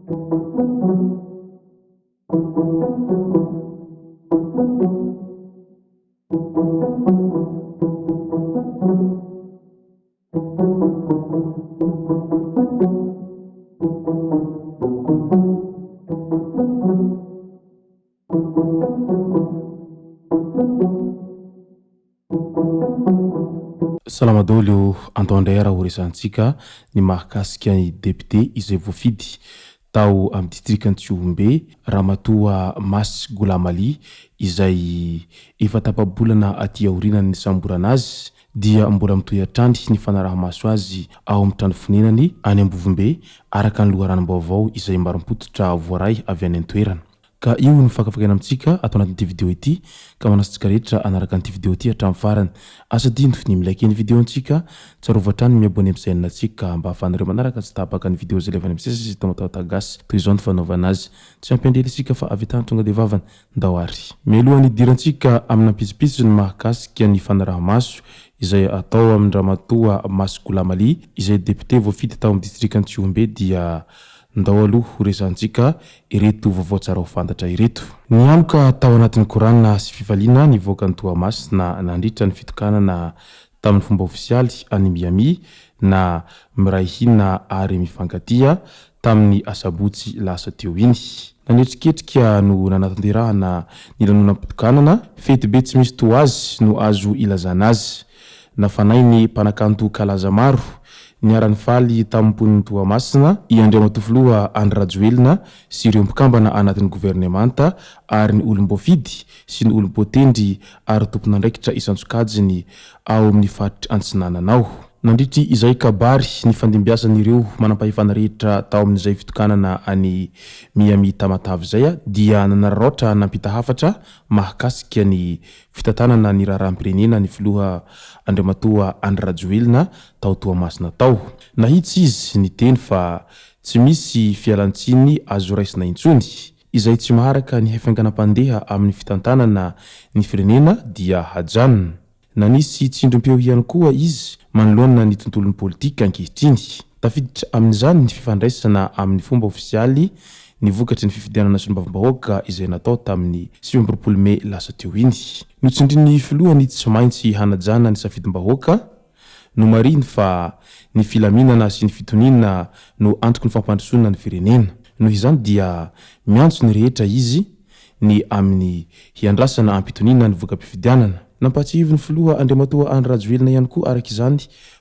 Salama daholo ô, andao indray ara ho resahantsika ny mahakasika ny député izay voafidy tao amin'ny distrikan'i Tsihombe, Ramatoa Masy Goulamali izay efa tapa-bolana aty aorianan'ny nisamborana azy dia mbola mitohy hatrany ny fanaraha-maso azy ao amin'ny trano fonenany any Ambovombe araka ny loharanom-baovao izay marim-pototra voaray avy any an-toerana. Ka io no fakafakaina amintsika ato anatin'ity video ity ka manasa antsika rehetra hanaraka an'ity video ity hatramin'ny farany. Aza adino ny mi-like ny video antsika, tsarovy hatrany ny mi-abonner amin'ny chaîne antsika mba ahafahanareo manaraka tsy tapaka ny video izay alefanay misesy eto Matahotaho Gasy. Toy izao ny fanaovana azy. Tsy hampiandry ela isika fa avy hatrany tonga dia vavany. Ndao ary. Mialohan'ny hidirantsika amina pitsopitsony mahakasika ny fanaraha-maso izay atao amin-dRamatoa Masy Goulamali izay député voafidy tao amin'ny distrikan'i Tsihombe dia ndao aloha ho resahantsika ireto vaovao tsara ho fantatra ireto. Nianoka tao anatin'ny korana sy fifaliana nivoaka an'i Toamasina nandritra ny fitokanana tamin'ny fomba ofisialy any Miami na miray hina ary mifankatia tamin'ny asabotsy lasa teo iny. Nanetriketrika no nanatanterahana ny lanonam-pitokanana, fety be tsy misy toa azy no azo ilazana azy. Nafanain'ny mpanakanto kalaza maro, niara-nifaly tamin'ny mponin'i Toamasina i Andriamatoa Filoha Andry Rajoelina sy ireo mpikambana anatin'ny governemanta ary ny olom-boafidy sy ny olom-boatendry ary tompon'andraikitra isan-tsokajiny ao amin'ny faritr' Antsinanana ao. Nandritry izay kabary nifandimbiasan'ireo manampahefana rehetra tao amin'izay fitokanana any Miami Tamatave izay dia nanararaotra nampita hafatra mahakasika ny fitantanana ny raharaham-pirenena ny filoha Andriamatoa Andry Rajoelina tao Toamasina tao. Nahitsy izy niteny fa tsy misy fialantsiny azo raisina intsony. Izay tsy maharaka ny hafainganam-pandeha amin'ny fitantanana ny firenena dia hajanona. Nanisy tsindrim-peo ihany koa izy manoloana ny tontolon'ny politika ankehitriny. Tafiditra amin'izany ny fifandraisana amin'ny fomba ofisialy ny vokatry ny fifidianana solombavambahoaka izay natao tamin'ny 29 mey lasa teo iny. Notsindrin'ny filoha ny tsy maintsy hanajana ny safidim-bahoaka. Nomarihiny fa ny filaminana sy ny fitoniana no antoky ny fampandrosoana ny firenena. Noho izany dia miantso ny rehetra izy ny amin'ny hiandrasana am-pitoniana ny voka-pifidianana. Nampahatsiahivin'ny filoha Andriamatoa Andry Rajoelina ihany koa araka izany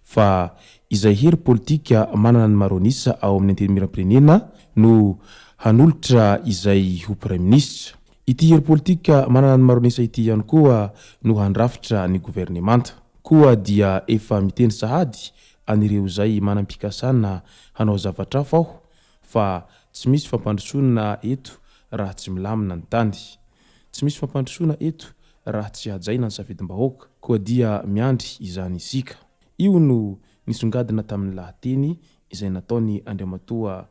fa izay hery politika manana ny maro an'isa ao amin'ny Antenimierampirenena no hanolotra izay ho praiminisitra. Ity hery politika manana ny maro an'isa ity ihany koa no handrafitra ny governemanta. Koa dia efa miteny sahady an'ireo izay manam-pikasana hanao zavatra hafa aho fa tsy misy fampandrosoana eto raha tsy milamina ny tany. Tsy misy fampandrosoana eto raha tsy hajaina ny safidim-bahoaka. Koa dia miandry izany isika. Io no nisongadina tamin'ny lahateny izay nataony Andriamatoa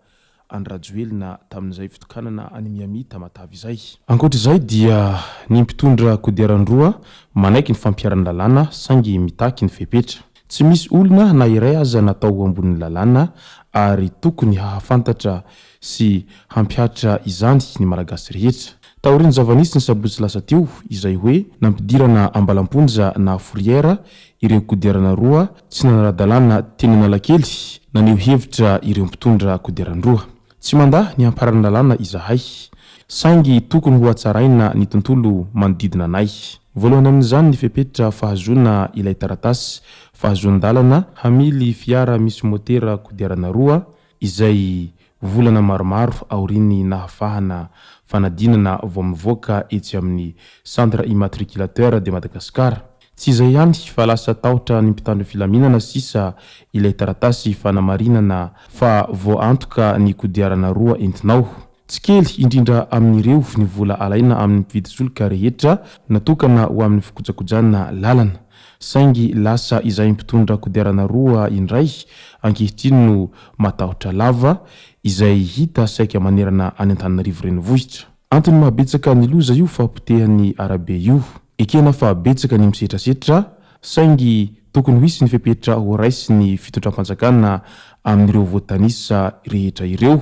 Andry Rajoelina tamin'izay fitokanana any Miami Tamatave izay. Ankoatra izay dia ny mpitondra kodiaran-droa manaiky ny fampiharan'ny lalàna saingy mitaky ny fepetra. Tsy misy olona na iray aza natao ho ambonin'ny lalàna ary tokony hahafantatra sy hampihatra izany ny Malagasy rehetra. Taorian'ny zava-nisy ny sabotsy lasa teo izay hoe nampidirana ambalam-ponja na fourrière ireo kodiarana roa tsy nanara-dalàna teny Analakely, naneho hevitra ireo mpitondra kodiaran-droa. Tsy mandà ny hamparan'ny lalàna izahay, saingy tokony hohatsaraina ny tontolo manodidina anay. Voalohany amin'izany ny fepetra fahazoana ilay taratasy fahazoan-dalana hamily fiara misy motera kodiarana roa, izay volana maromaro aorian'ny nahafahana fanadinana vao mivoaka etsy amin'ny Centre Immatriculateur de Madagascar. Tsy izay ihany fa lasa tahotra ny mpitandro filaminana sisa ilay taratasy fanamarinana fa voaantoka ny kodiarana roa entinao. Tsy kely indrindra amin'ireo ny vola alaina amin'ny mpividy solika rehetra natokana ho amin'ny fikojakojana lalana. Saingy lasa izay mpitondra kodiarana roa indray ankehitriny no matahotra lava izay hita saika manerana any Antananarivo renivohitra. Antony mahabetsaka ny loza io fahapotehan'ny arabe io. Ekena fa betsaka ny misetrasetra, saingy tokony ho hisy ny fepetra ho raisin'ny fitondram-panjakana amin'ireo voatanisa rehetra ireo,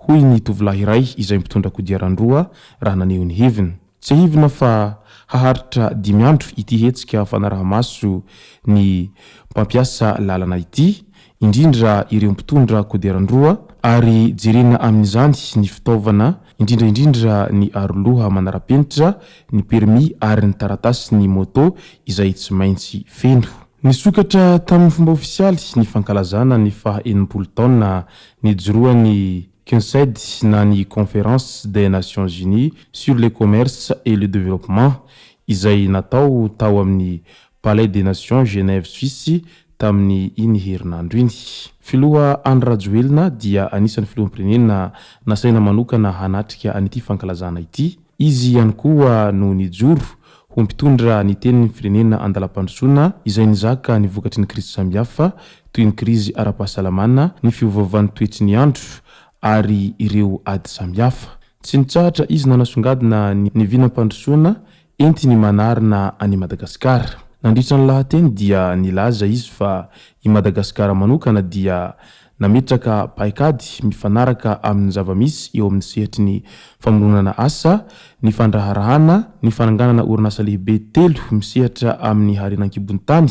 hoy ny tovolahy iray izay mpitondra kodiaran-droa raha naneho ny heviny. Tsiahivina fa haharitra dimy andro ity hetsika fanaraha-maso ny mpampiasa lalana ity, indrindra ireo mpitondra kodiaran-droa, ary jerena amin'izany ny fitaovana, indrindra indrindra ny aroloha manara-penitra, ny permis ary ny taratasin'ny moto izay tsy maintsy feno. Nisokatra tamin'ny fomba ofisialy ny fankalazana ny faha 60 taona nijoroan'ny CUNCED na ny Conférence des Nations Unies sur le Commerce et le Développement izay natao tao amin'ny Palais des Nations Genève Suisse tamin'ny iny herinandro iny. Filoha Andry Rajoelina dia anisan'ny filoham-pirenena nasaina manokana hanatrika an'ity fankalazana ity. Izy ihany koa no nijoro ho mpitondra ny tenin'ny firenena andalam-pandrosoana izay nizaka ny vokatry ny krizy samihafa toy ny krizy ara-pahasalamana, ny fiovaovan'ny toetry ny andro ary ireo ady samihafa. Tsy nitsahatra izy nanasongadina ny vinam-pandrosoana entiny manarina an'i Madagasikara. Nandritra ny lahateny dia nilaza izy fa i Madagasikara manokana dia nametraka paikady mifanaraka amin'ny zava-misy eo amin'ny sehatry ny famoronana asa, ny fandraharahana, ny fananganana orinasa lehibe telo misehatra amin'ny harena an-kibon'ny tany.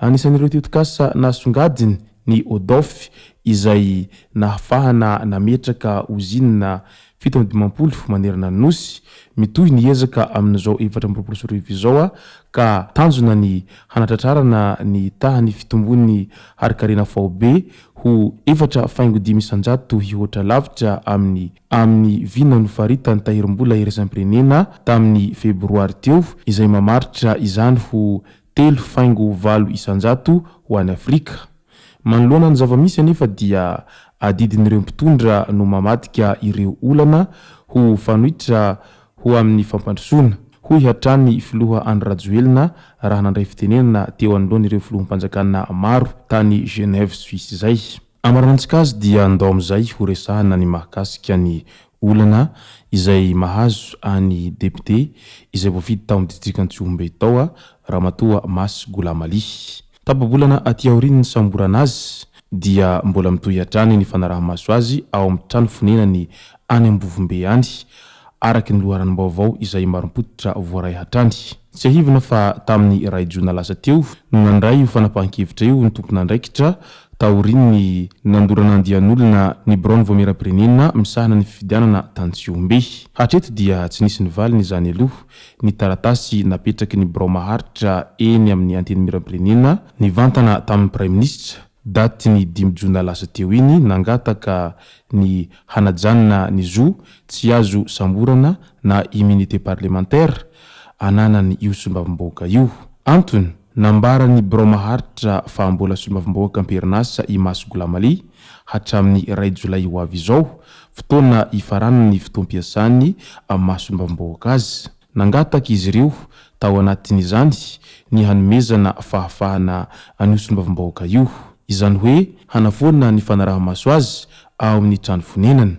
Anisan'ireo tetikasa nasongadiny ny ODOF izay nahafahana nametraka ozinina 57 manerana ny Nosy. Mitohy ny ezaka amin'izao 2024 izao ka tanjona ny hanatratrarana ny tahan'ny fitombon'ny harinkarena faobe ho 4,5% hihoatra lavitra amin'ny amin'ny vina nofaritan'ny Tahirimbola iraisam-pirenena tamin'ny febroary teo izay mamaritra izany ho 3,8% ho an'i Afrika. Manoloana ny zava-misy anefa dia adidin'ireo mpitondra no mamadika ireo olana ho fanoitra ho amin'ny fampandrosoana, hoy hatrany filoha Andry Rajoelina raha nandray fitenenana teo anoloan'ireo filoham-panjakana maro tany Genève Suisse izay. Amaranantsika azy dia ndao amin'izay ho resahana ny mahakasika ny olana izay mahazo an'i depiote izay voafidy tao amin'ny distrikan'Tsihombe tao Ramatoa Masy Goulamaly. Tapa-bolana aty aorian'ny nisamborana azy dia mbola mitohy hatrany ny fanaraha-maso azy ao amin'ny trano fonenany any Ambovombe any, araka ny loharanom-baovao izay marim-pototra voaray hatrany. Tsiahivina fa tamin'ny iray jona lasa teo no nandray io fanapahan-kevitra io ny tompon'andraikitra taorian'ny nandorana andian'olona ny biraon'ny Vaomieram-pirenena misahana ny fifidianana tany Tsihombe. Hatreto dia tsy nisy ny valiny izany aloha ny taratasy napetraky ny birao maharitra eny amin'ny Antenimierampirenena nivantana tamin'ny Praiminisitra, daty ny dimy jona lasa teo iny, nangataka ny hanajanona ny zo tsy azo samborana na immunité parlementaire ananany io solombavambahoaka io. Antony, nambaran'ny birao maharitra fa mbola solombavambahoaka am-perinasa i Masy Goulamaly hatramin'ny iray jolay ho avy izao, fotoana hifaranan'ny fotoam-piasany amin'ny maha solombavambahoaka azy. Nangataka izy ireo tao anatin'izany ny hanomezana fahafahana an'io solombavambahoaka io, izany hoe hanafoana ny fanaraha-maso azy ao amin'ny trano fonenany.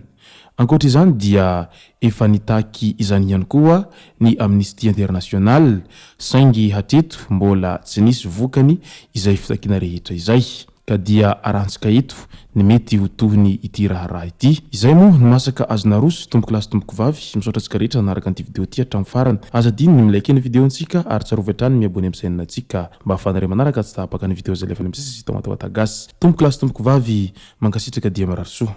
Ankoatra izany dia efa nitaky izany ihany koa ny Amnesty International saingy hatreto mbola tsy nisy vokany izay fitakiana rehetra izay. Ka dia arahantsika eto ny mety ho tohiny ity raharaha ity. Izay moa no masaka azo naroso, tompoko lahy sy tompoko vavy. Misaotra antsika rehetra nanaraka an'ity vidéo ity hatramin'ny farany. Aza adino ny mi-like ny vidéo-ntsika ary tsarovy hatrany ny mi-abonner amin'ny chaîne-ntsika mba ahafahanareo manaraka tsy tapaka ny vidéo izay alefan'ny Msisy Tomatowata Gasy. Tompoko lahy sy tompoko vavy, mankasitraka dia mirary soa.